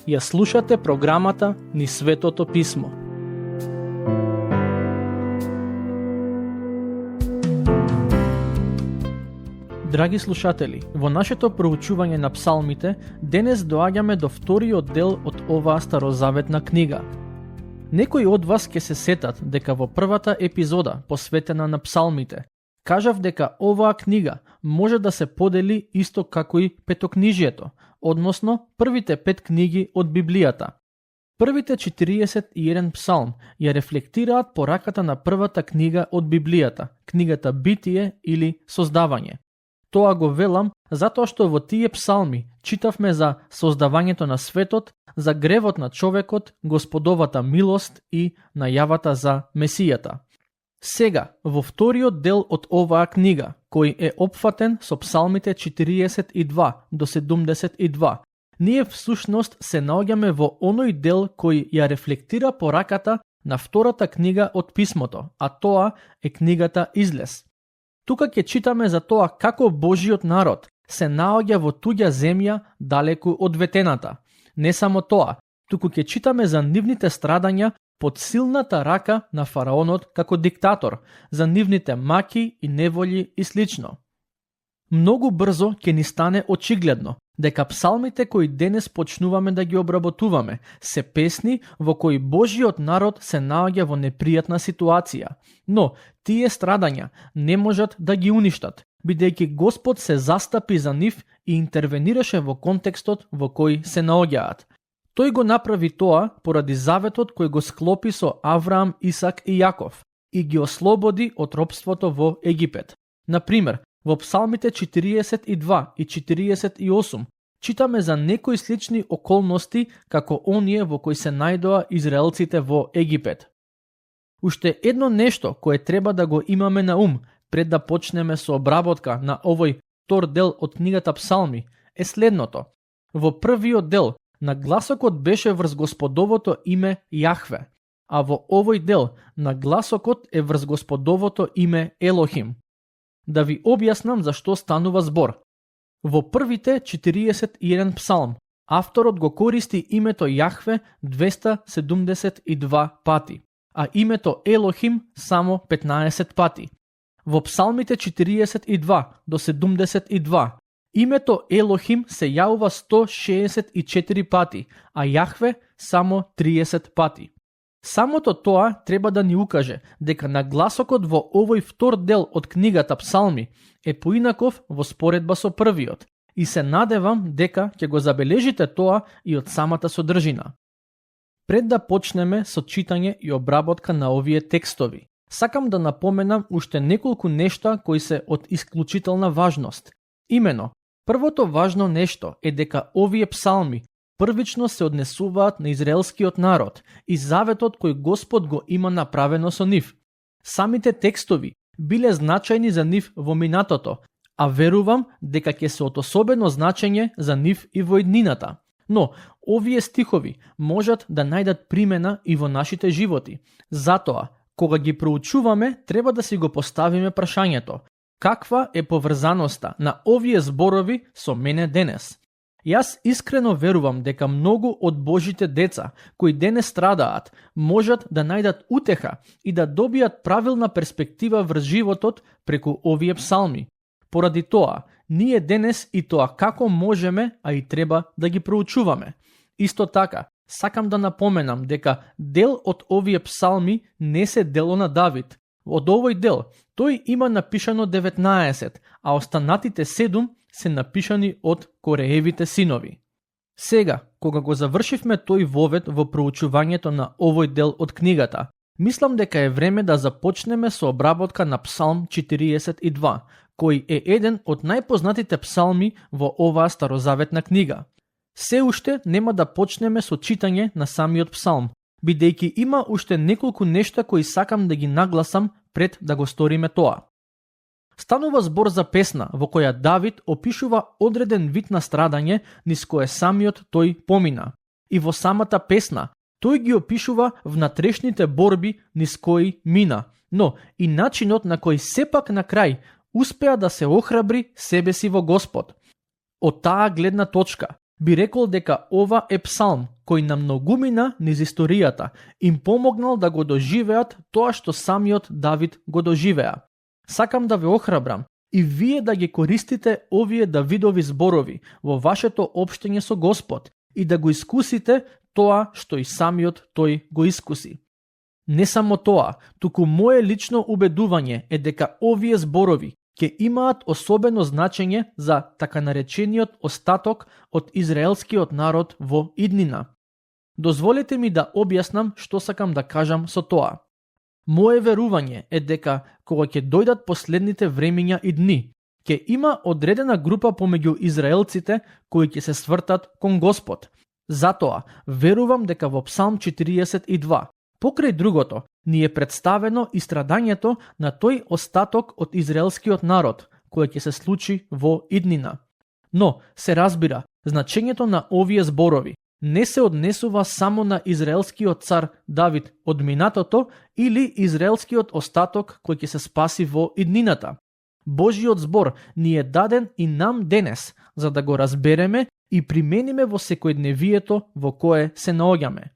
Ја слушате програмата Низ Светото Писмо. Драги слушатели, во нашето проучување на псалмите, денес доаѓаме до вториот дел од оваа старозаветна книга. Некои од вас ќе се сетат дека во првата епизода посветена на псалмите, кажав дека оваа книга може да се подели исто како и петокнижието, односно првите 5 книги од Библијата. Првите 41 псалм ја рефлектираат пораката на првата книга од Библијата, книгата Битие или Создавање. Тоа го велам затоа што во тие псалми читавме за создавањето на светот, за гревот на човекот, Господовата милост и најавата за Месијата. Сега, во вториот дел од оваа книга, кој е опфатен со псалмите 42 до 72, ние всушност се наоѓаме во оној дел кој ја рефлектира пораката на втората книга од Писмото, а тоа е книгата Излез. Тука ќе читаме за тоа како Божиот народ се наоѓа во туѓа земја далеку од ветената. Не само тоа, туку ќе читаме за нивните страдања под силната рака на фараонот како диктатор, за нивните маки и неволји и слично. Многу брзо ќе ни стане очигледно дека псалмите кои денес почнуваме да ги обработуваме се песни во кои Божиот народ се наоѓа во непријатна ситуација, но тие страдања не можат да ги уништат, бидејќи Господ се застапи за нив и интервенираше во контекстот во кој се наоѓаат. Тој го направи тоа поради заветот кој го склопи со Авраам, Исак и Јаков и ги ослободи од робството во Египет. Например, во псалмите 42 и 48 читаме за некои слични околности како оние во кои се најдоа израелците во Египет. Уште едно нешто кое треба да го имаме на ум пред да почнеме со обработка на овој втор дел од книгата Псалми е следното. Во првиот дел нагласокот беше врз Господовото име Јахве, а во овој дел нагласокот е врз Господовото име Елохим. Да ви објаснам за што станува збор. Во првите 41 псалм, авторот го користи името Јахве 272 пати, а името Елохим само 15 пати. Во псалмите 42 до 72, името Елохим се јавува 164 пати, а Јахве само 30 пати. Самото тоа треба да ни укаже дека нагласокот во овој втор дел од книгата Псалми е поинаков во споредба со првиот и се надевам дека ќе го забележите тоа и од самата содржина. Пред да почнеме со читање и обработка на овие текстови, сакам да напоменам уште неколку нешта кои се од исклучителна важност. Имено, првото важно нешто е дека овие псалми првично се однесуваат на израелскиот народ и заветот кој Господ го има направено со нив. Самите текстови биле значајни за нив во минатото, а верувам дека ќе се од особено значење за нив и во иднината. Но, овие стихови можат да најдат примена и во нашите животи. Затоа, кога ги проучуваме, треба да си го поставиме прашањето: каква е поврзаноста на овие зборови со мене денес? Јас искрено верувам дека многу од Божите деца, кои денес страдаат, можат да најдат утеха и да добијат правилна перспектива врз животот преку овие псалми. Поради тоа, ние денес и тоа како можеме, а и треба да ги проучуваме. Исто така, сакам да напоменам дека дел од овие псалми не се дело на Давид. Од овој дел, тој има напишано 19, а останатите 7 се напишани од Кореевите синови. Сега, кога го завршивме тој вовед во проучувањето на овој дел од книгата, мислам дека е време да започнеме со обработка на Псалм 42, кој е еден од најпознатите псалми во оваа старозаветна книга. Се уште нема да почнеме со читање на самиот псалм, бидејќи има уште неколку нешта кои сакам да ги нагласам пред да го сториме тоа. Станува збор за песна во која Давид опишува одреден вид на страдање низ кое самиот тој помина. И во самата песна тој ги опишува внатрешните борби низ кои мина, но и начинот на кој сепак на крај успеа да се охрабри себе си во Господ. Од таа гледна точка, би рекол дека ова е псалм кој на многумина низ историјата им помогнал да го доживеат тоа што самиот Давид го доживеа. Сакам да ве охрабрам и вие да ги користите овие Давидови зборови во вашето општење со Господ и да го искусите тоа што и самиот тој го искуси. Не само тоа, туку мое лично убедување е дека овие зборови ќе имаат особено значење за така наречениот остаток од израелскиот народ во иднина. Дозволете ми да објаснам што сакам да кажам со тоа. Мое верување е дека кога ќе дојдат последните времиња и дни, ќе има одредена група помеѓу израелците кои ќе се свртат кон Господ. Затоа верувам дека во Псалм 42, покрај другото, ни е представено и страдањето на тој остаток од израелскиот народ, кој ќе се случи во иднина. Но, се разбира, значењето на овие зборови не се однесува само на израелскиот цар Давид од минатото или израелскиот остаток кој ќе се спаси во иднината. Божиот збор ни е даден и нам денес, за да го разбереме и примениме во секојдневието во кое се наоѓаме.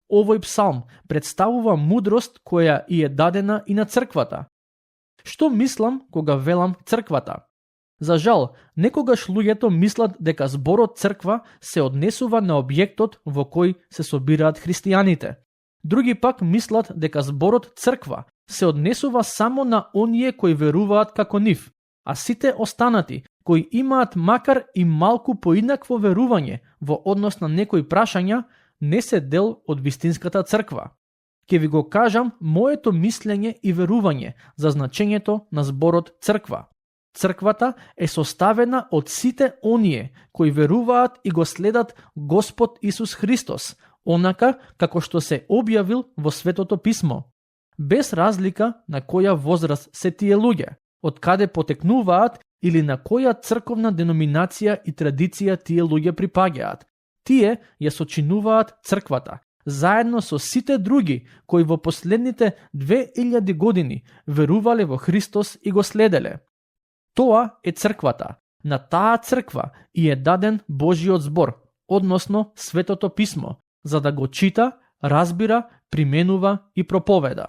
Овој псалм представува мудрост која и е дадена и на црквата. Што мислам кога велам црквата? За жал, некогаш луѓето мислат дека зборот црква се однесува на објектот во кој се собираат христијаните. Други пак мислат дека зборот црква се однесува само на оние кои веруваат како нив, а сите останати кои имаат макар и малку поинакво верување во однос на некои прашања, не се дел од вистинската црква. Ке ви го кажам моето мислење и верување за значењето на зборот црква. Црквата е составена од сите оние кои веруваат и го следат Господ Исус Христос, онака како што се објавил во Светото Писмо. Без разлика на која возраст се тие луѓе, од каде потекнуваат или на која црковна деноминација и традиција тие луѓе припаѓаат. Тие ја сочинуваат црквата, заедно со сите други кои во последните 2000 години верувале во Христос и го следеле. Тоа е црквата. На таа црква и е даден Божиот збор, односно Светото Писмо, за да го чита, разбира, применува и проповеда.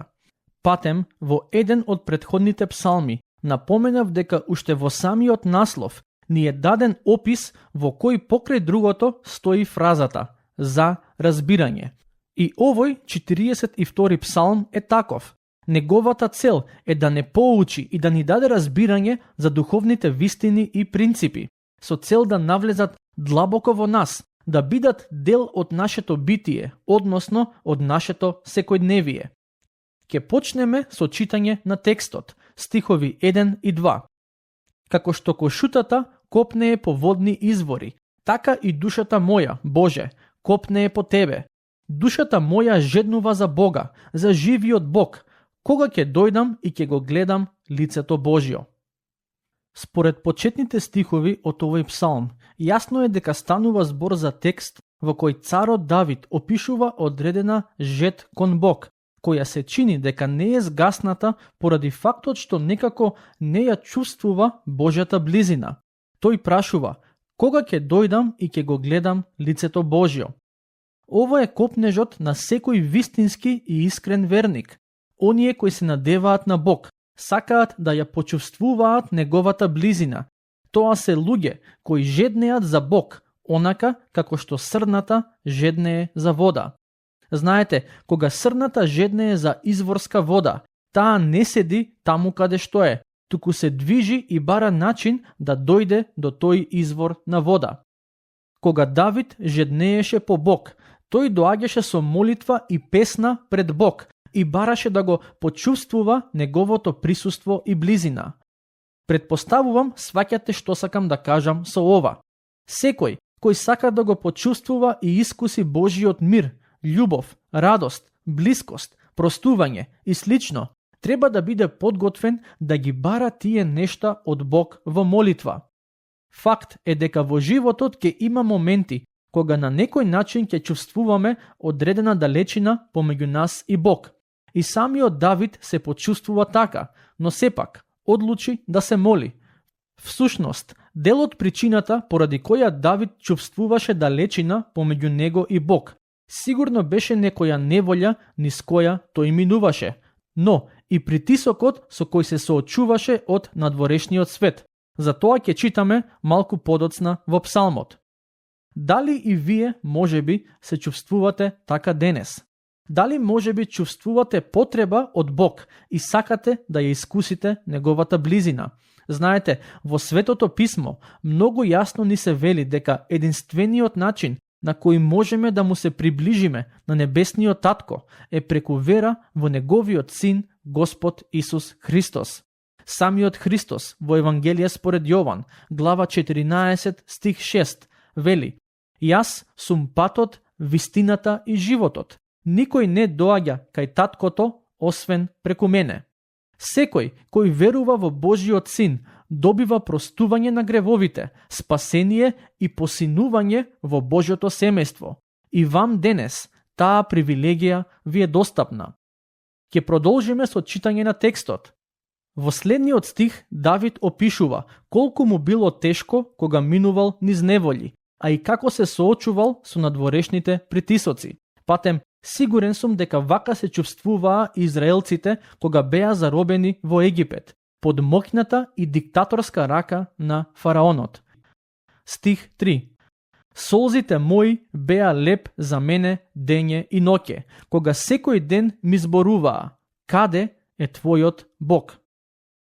Патем, во еден од предходните псалми, напоменав дека уште во самиот наслов ни е даден опис во кој покрај другото стои фразата «за разбирање». И овој 42 псалм е таков. Неговата цел е да не поучи и да ни даде разбирање за духовните вистини и принципи, со цел да навлезат длабоко во нас, да бидат дел од нашето битие, односно од нашето секојдневие. Ке почнеме со читање на текстот, стихови 1 и 2. Како што кошутата копнее по водни извори, така и душата моја, Боже, копнее по Тебе. Душата моја жеднува за Бога, за живиот Бог, кога ќе дојдам и ќе го гледам лицето Божјо. Според почетните стихови од овој псалм, јасно е дека станува збор за текст во кој царот Давид опишува одредена жед кон Бог, која се чини дека не е згасната поради фактот што некако не ја чувствува Божјата близина. Тој прашува, кога ќе дојдам и ќе го гледам лицето Божјо. Ова е копнежот на секој вистински и искрен верник. Оние кои се надеваат на Бог, сакаат да ја почувствуваат неговата близина. Тоа се луѓе кои жеднеат за Бог, онака како што срната жеднее за вода. Знаете, кога срната жеднее за изворска вода, таа не седи таму каде што е, туку се движи и бара начин да дојде до тој извор на вода. Кога Давид жеднееше по Бог, тој доаѓаше со молитва и песна пред Бог и бараше да го почувствува неговото присуство и близина. Предпоставувам, сваќате што сакам да кажам со ова. Секој кој сака да го почувствува и искуси Божиот мир, љубов, радост, блискост, простување и слично, треба да биде подготвен да ги бара тие нешта од Бог во молитва. Факт е дека во животот ќе има моменти кога на некој начин ќе чувствуваме одредена далечина помеѓу нас и Бог. И самиот Давид се почувствува така, но сепак, одлучи да се моли. Всушност, дел од причината поради која Давид чувствуваше далечина помеѓу него и Бог, сигурно беше некоја неволја низ која тој минуваше, но и притисокот со кој се соочуваше од надворешниот свет. За тоа ќе читаме малку подоцна во псалмот. Дали и вие можеби се чувствувате така денес? Дали можеби чувствувате потреба од Бог и сакате да ја искусите неговата близина? Знаете, во Светото Писмо многу јасно ни се вели дека единствениот начин на кој можеме да му се приближиме на небесниот Татко е преку вера во неговиот Син Господ Исус Христос. Самиот Христос во Евангелие според Јован, глава 14, стих 6, вели: Јас сум патот, вистината и животот. Никој не доаѓа кај Таткото, освен преку мене. Секој кој верува во Божиот Син добива простување на гревовите, спасение и посинување во Божјото семејство. И вам денес таа привилегија ви е достапна. Ќе продолжиме со читање на текстот. Во следниот стих Давид опишува колку му било тешко кога минувал низ неволји, а и како се соочувал со надворешните притисоци. Патем, сигурен сум дека вака се чувствуваа израелците кога беа заробени во Египет, под моќната и диктаторска рака на фараонот. Стих 3. Солзите мои беа леп за мене дење и ноќе, кога секој ден ми зборуваа: каде е твојот Бог?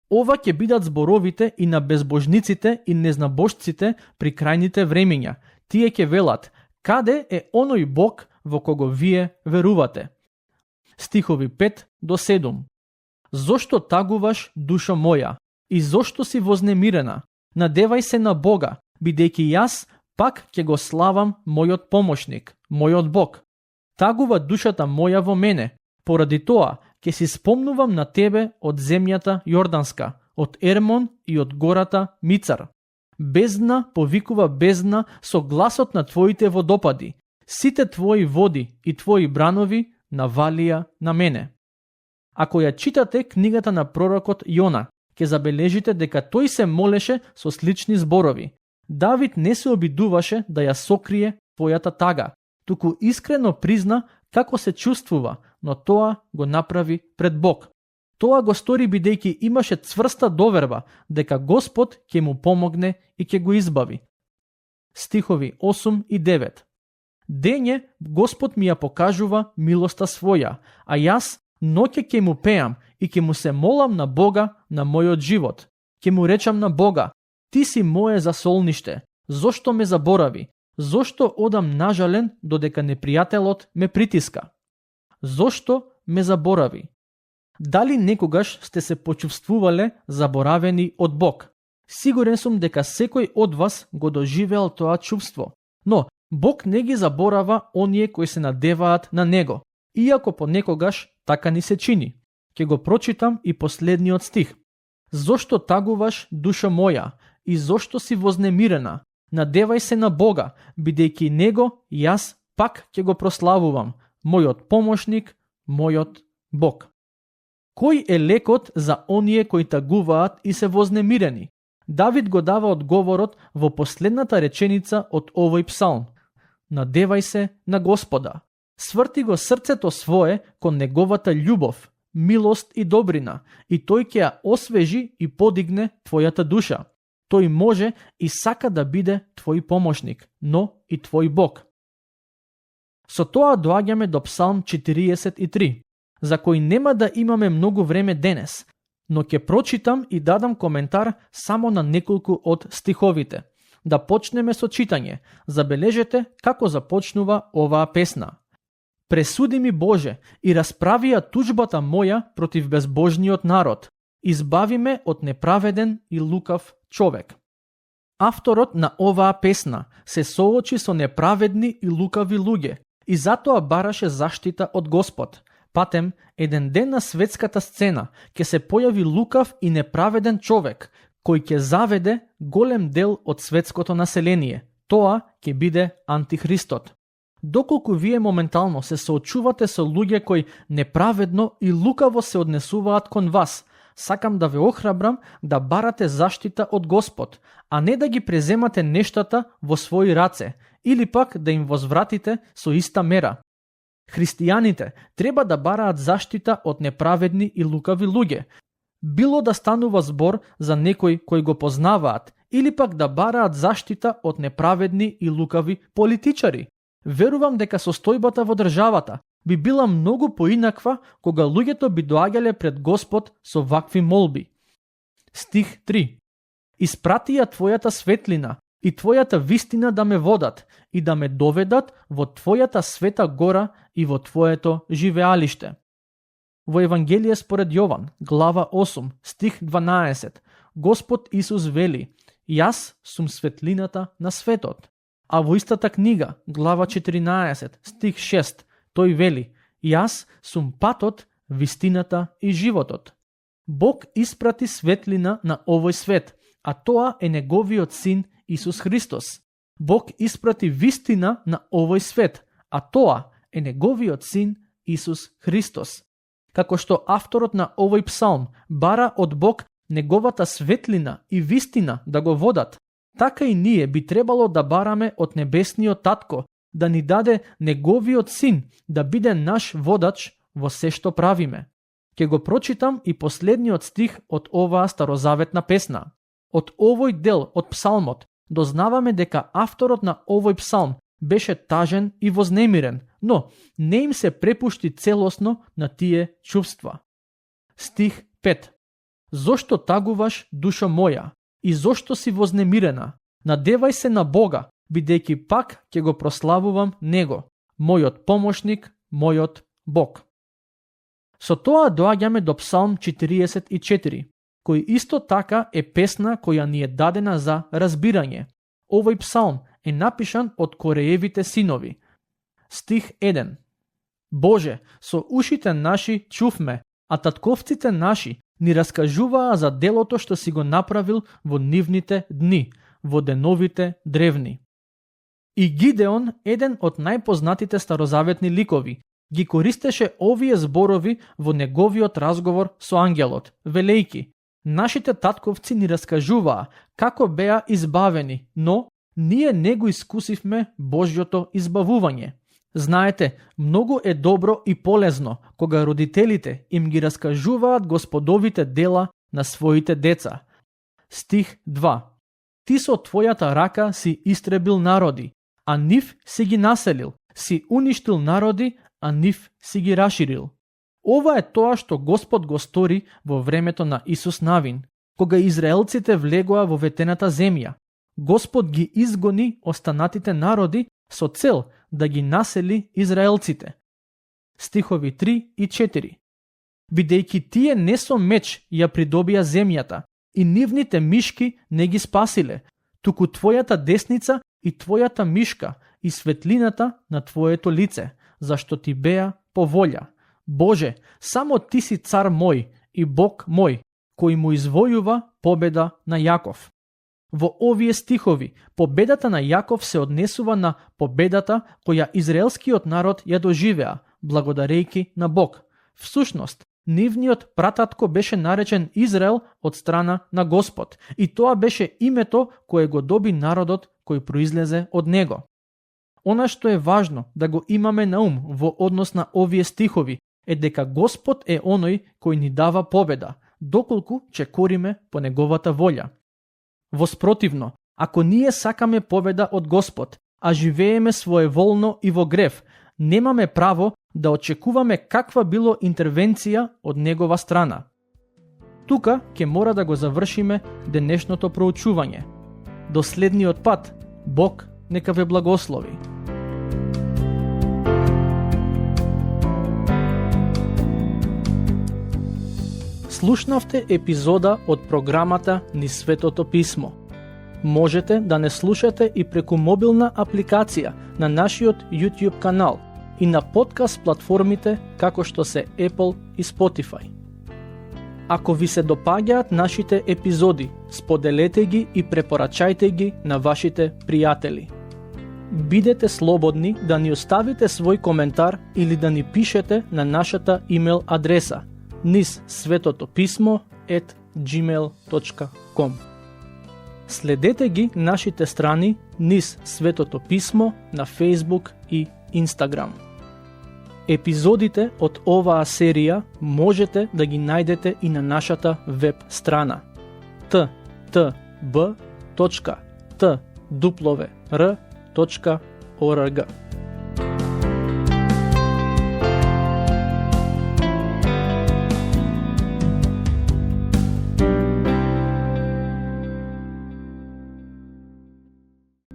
Ова ќе бидат зборовите и на безбожниците и незнабожците при крајните времиња. Тие ќе велат: каде е оној Бог во кого вие верувате? Стихови 5 до 7. Зошто тагуваш, душо моја, и зошто си вознемирена? Надевај се на Бога, бидејќи јас пак ќе го славам мојот помошник, мојот Бог. Тагува душата моја во мене, поради тоа ќе си спомнувам на тебе од земјата Јорданска, од Ермон и од гората Мицар. Бездна повикува бездна со гласот на твоите водопади. Сите твои води и твои бранови навалија на мене. Ако ја читате книгата на пророкот Јона, ќе забележите дека тој се молеше со слични зборови. Давид не се обидуваше да ја сокрие својата тага, туку искрено призна како се чувствува, но тоа го направи пред Бог. Тоа го стори бидејќи имаше цврста доверба дека Господ ќе му помогне и ќе го избави. Стихови 8 и 9. Дење Господ ми ја покажува милоста своја, а јас ноќе ќе му пеам и ќе му се молам на Бога на мојот живот. Ќе му речам на Бога: ти си мое засолниште, зошто ме заборави? Зошто одам нажален додека непријателот ме притиска? Зошто ме заборави? Дали некогаш сте се почувствувале заборавени од Бог? Сигурен сум дека секој од вас го доживеал тоа чувство, но Бог не ги заборава оние кои се надеваат на Него, иако понекогаш така ни се чини. Ќе го прочитам и последниот стих. Зошто тагуваш, душо моја, и зошто си вознемирена? Надевај се на Бога, бидејќи Него јас пак ќе го прославувам, мојот помошник, мојот Бог. Кој е лекот за оние кои тагуваат и се вознемирени? Давид го дава одговорот во последната реченица од овој псалм. Надевај се на Господа. Сврти го срцето свое кон неговата љубов, милост и добрина, и тој ќе ја освежи и подигне твојата душа. Тој може и сака да биде твој помошник, но и твој Бог. Со тоа доаѓаме до Псалм 43, за кој нема да имаме многу време денес, но ќе прочитам и дадам коментар само на неколку од стиховите. Да почнеме со читање. Забележете како започнува оваа песна. Пресуди ми Боже и расправи ја тужбата моја против безбожниот народ. Избави ме од неправеден и лукав човек. Авторот на оваа песна се соочи со неправедни и лукави луѓе и затоа бараше заштита од Господ. Патем, еден ден на светската сцена ќе се појави лукав и неправеден човек, кој ќе заведе голем дел од светското население. Тоа ќе биде Антихристот. Доколку вие моментално се соочувате со луѓе кои неправедно и лукаво се однесуваат кон вас, сакам да ве охрабрам да барате заштита од Господ, а не да ги преземате нештата во своји раце или пак да им возвратите со иста мера. Христијаните треба да бараат заштита од неправедни и лукави луѓе, било да станува збор за некои кои го познаваат или пак да бараат заштита од неправедни и лукави политичари. Верувам дека состојбата во државата би била многу поинаква кога луѓето би доаѓале пред Господ со вакви молби. Стих 3. Испрати ја твојата светлина и твојата вистина да ме водат и да ме доведат во твојата света гора и во твоето живеалиште. Во Евангелие според Јован, глава 8, стих 12, Господ Исус вели: Јас сум светлината на светот. А во истата книга, глава 14, стих 6, тој вели: Јас сум патот, вистината и животот. Бог испрати светлина на овој свет, а тоа е неговиот син Исус Христос. Бог испрати вистина на овој свет, а тоа е неговиот син Исус Христос. Како што авторот на овој псалм бара од Бог неговата светлина и вистина да го водат, така и ние би требало да бараме од небесниот татко да ни даде неговиот син да биде наш водач во се што правиме. Ке го прочитам и последниот стих од оваа старозаветна песна. Од овој дел од псалмот дознаваме дека авторот на овој псалм беше тажен и вознемирен, но не им се препушти целосно на тие чувства. Стих 5. Зошто тагуваш, душо моја, и зошто си вознемирена? Надевај се на Бога, бидејќи пак ќе го прославувам Него, мојот помошник, мојот Бог. Со тоа доаѓаме до Псалм 44, кој исто така е песна која ни е дадена за разбирање. Овој псалм е напишан од Кореевите синови. Стих 1. Боже, со ушите наши чувме, а татковците наши ни раскажуваа за делото што си го направил во нивните дни, во деновите древни. И Гидеон, еден од најпознатите старозаветни ликови, ги користеше овие зборови во неговиот разговор со ангелот, велејки: Нашите татковци ни раскажуваа како беа избавени, но ние не го искусивме Божјото избавување. Знаете, многу е добро и полезно кога родителите им ги раскажуваат Господовите дела на своите деца. Стих 2. Ти со твојата рака си истребил народи, а нив си ги населил, си уништил народи, а нив си ги раширил. Ова е тоа што Господ го стори во времето на Исус Навин, кога израелците влегоа во ветената земја. Господ ги изгони останатите народи со цел да ги насели израелците. Стихови 3 и 4. Бидејќи тие не со меч ја придобија земјата и нивните мишки не ги спасиле, туку твојата десница и твојата мишка и светлината на твоето лице, зашто ти беа по волја. Боже, само ти си цар мој и Бог мој, кој му извојува победа на Јаков. Во овие стихови, победата на Јаков се однесува на победата која израелскиот народ ја доживеа, благодарејќи на Бог. Всушност, нивниот прататко беше наречен Израел од страна на Господ, и тоа беше името кое го доби народот кој произлезе од него. Она што е важно да го имаме на ум во однос на овие стихови е дека Господ е оној кој ни дава победа, доколку чекориме по неговата волја. Воспротивно, ако ние сакаме победа од Господ, а живееме своеволно и во грев, немаме право да очекуваме каква било интервенција од негова страна. Тука ќе мора да го завршиме денешното проучување. До следниот пат, Бог нека ве благослови. Слушнавте епизода од програмата Низ Светото Писмо. Можете да не слушате и преку мобилна апликација на нашиот YouTube канал и на подкаст платформите како што се Apple и Spotify. Ако ви се допаѓаат нашите епизоди, споделете ги и препорачајте ги на вашите пријатели. Бидете слободни да ни оставите свој коментар или да ни пишете на нашата имейл адреса nizsvetotopисmo podcast@gmail.com. Следете ги нашите страни низ Светото писмо на Facebook и Instagram. Епизодите од оваа серија можете да ги најдете и на нашата веб страна ttb.twr.org.